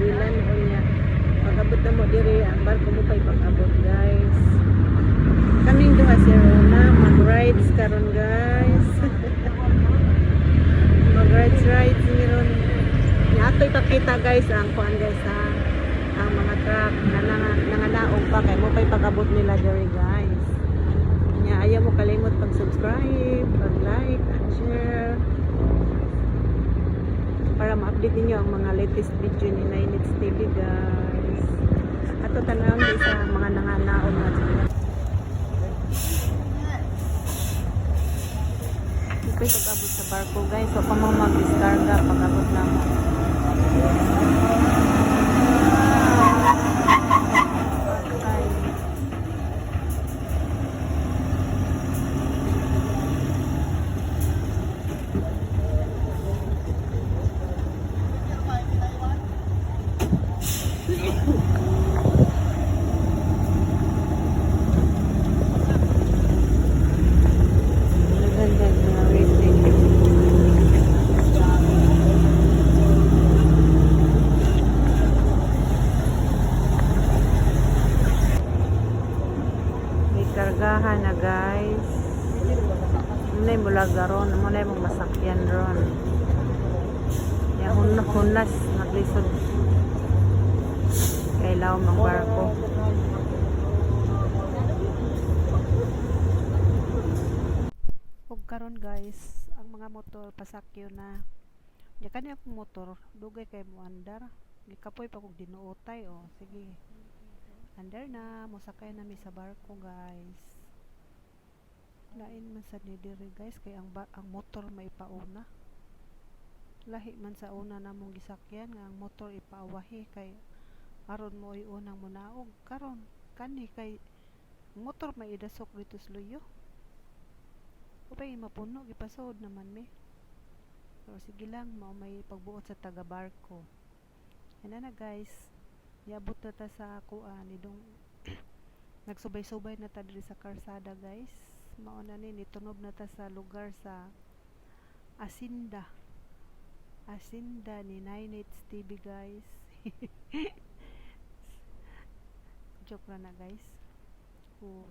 Island unya. Pag-abot na mo diri, ang barko mo pa'y pag-abot, guys. Kaming duha si Rona, mag-rides karon, guys. Mag-rides rides ni ron. Nya ato ipakita, guys, ang kuan, guys, ha. Ang mga truck na nanganaog pa kay mo pa'y pag-abot nila diri, guys. Nya ayaw mo kalimot pag-subscribe, pag-like, and share para ma-update ninyo ang mga latest video ni Ninits TV, guys. Ato tanawon di sa mga nanganaog na ito pag-abot sa barko, guys. So, pa mo mag-discarga pag-abot na mo. Ay. Maganda mga rating. May kargahan na, guys. Muna'y mulaga ron. Muna'y mong masakyan ron. Ya, hunas maglisod. Kay lawom ang barko. Ug karon, guys, ang mga motor pasakyo na. Nya kani akong motor, dugay kay mo andar. Gikapoy pa kog dinuotay, oh. Sige. Andar na, mosakay na mi sa barko, guys. Lain man sad ni diri, guys, kay ang motor may pauna. Lahi man sa una namong gisakyan nga ang motor ipaawahi kay aron mo unang munaog. Karon kani kay ang motor may idasok dito sa luyo. Upay mapuno, gipasuod naman mi. Pero sige lang, mao may pagbuot sa taga barko. Yan na, guys. Iabot na ta sa kuan idong nagsubay-subay na ta diri sa karsada, guys. Mao na ni nitunob na ta sa lugar sa Asinda. Asinda ni Nine TV, guys. Joke ra na, guys. Oh,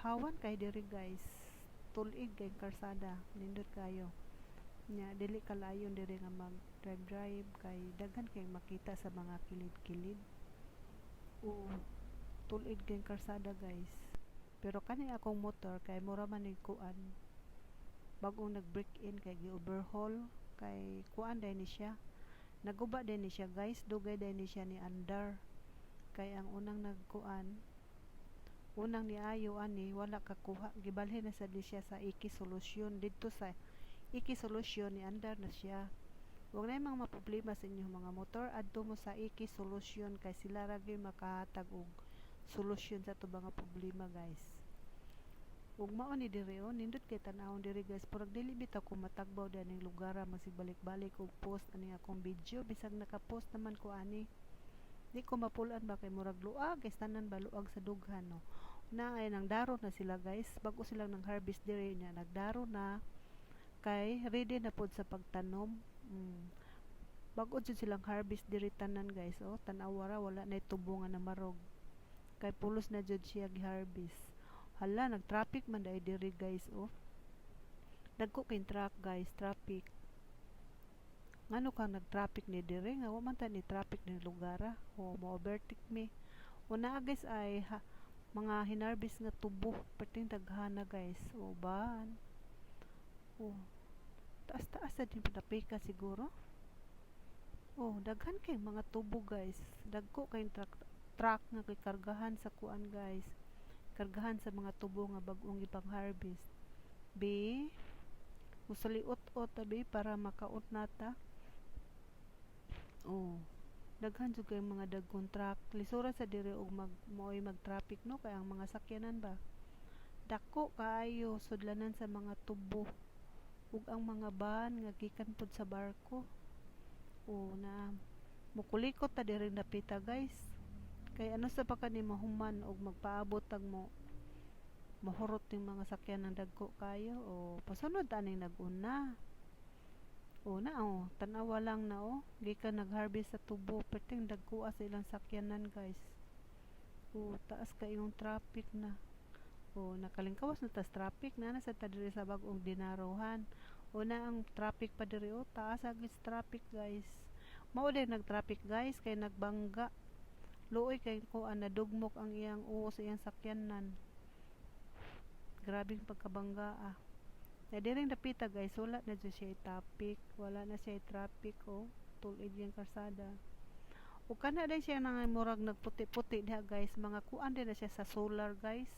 hawan kay diri, guys. Tulig kay karsada, nindot kayo. Nya dili kalayon diri nga mag drive drive kay daghan kay makita sa mga kilid-kilid. Oo, tulig kay karsada, guys. Pero kani akong motor kay mura man ni kuan. Bagong nag-break in kay gi-overhaul kay kuan day ni siya. Naguba day ni siya, guys, dugay day ni siya ni andar. Kay ang unang nagkuan, unang niayo ani wala kakuha, gibalhin na sad ni siya sa Iki Solution. Didto sa Iki Solution ni andar na siya. Wag na mga problema sa inyong mga motor, adto mo sa Iki Solution kay sila ra gyud makahatag og solusyon sa ato mga problema, guys. Ug mao ni diri, oh, nindot kay tan-awon diri, guys. Purag dili bitaw ko matagbaw dining lugar, masig balik-balik og post ani akong video bisag naka-post naman ko ani. Di ko mapulan ba kay murag luag kay tanan ba, luag sa dughan, no. Na ay nang daro na sila, guys. Bago silang nang harvest diri nya nagdaro na kay ready na pod sa pagtanom. Bag-o jud silang harvest diri tanan, guys, oh. Tan-awa ra, wala nay tubo nga namarog. Kay pulos na jud siya gi-harvest. Hala, nag-traffic man dai diri, guys, oh. Dagko kay truck, guys, traffic. Ngano kang nag-traffic ni diri nga wa man ta ni traffic ni lugar, ah. O mo overtake mi. Una, guys, ay ha, mga hinarvest nga tubo perting daghana, guys. O ban. Oh. Taas-taas sa din napika siguro. Oh, daghan kay mga tubo, guys. Dagko kay truck truck nga gikargahan sa kuan, guys. Kargahan sa mga tubo nga bag-ong ipang-harvest. B musaliot-ot tabi para makaut nata. Oh, daghan jud kay mga dagkong truck. Lisura sa diri og mag mo'y mag-traffic, no, kay ang mga sakyanan ba dako kaayo sudlanan sa mga tubo ug ang mga van nga gikan pod sa barko. Oh, na mukulikot ta diri napita, guys. Kay ano sa pa kani mahuman og magpaabot tag mo mahurot yung mga sakyanan dagko kayo o pasunod aning nag-una. O na oh, tan-awa lang na oh. Gikan nag-harvest sa tubo, perting dagkoa sa ilang sakyanan, guys. Oh, taas kayong traffic na. Oh, nakalingkawas na tas traffic na na sa ta diri sa bag-ong dinaruhan. O na ang traffic pa diri oh, taas agis traffic, guys. Mao din nag-traffic, guys, kay nagbangga. Luoy kay kuan, nadugmok ang iyang uwo sa iyang sakyanan. Grabing pagkabangga ah. Na diring dapita, guys, wala na jud siya traffic, wala na siya traffic oh. Tul-id yung karsada. O kana din siya nga murag nagputi-puti diha, guys, mga kuan din na siya sa solar, guys.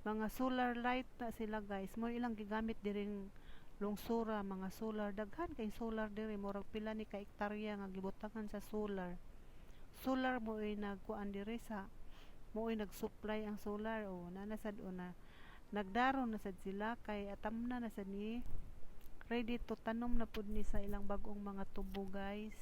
Mga solar light na sila, guys. Mo ilang gigamit diring lungsura, mga solar, daghan kay solar diri, murag pila ni ka ektarya nga gibutangan sa solar. Solar mo ay nagkuan diri sa mo ay nag-supply ang solar o na nasad o na nagdaron na sad sila kay atam na na sad ni ready to tanom na pud ni sa ilang bag-ong mga tubo, guys.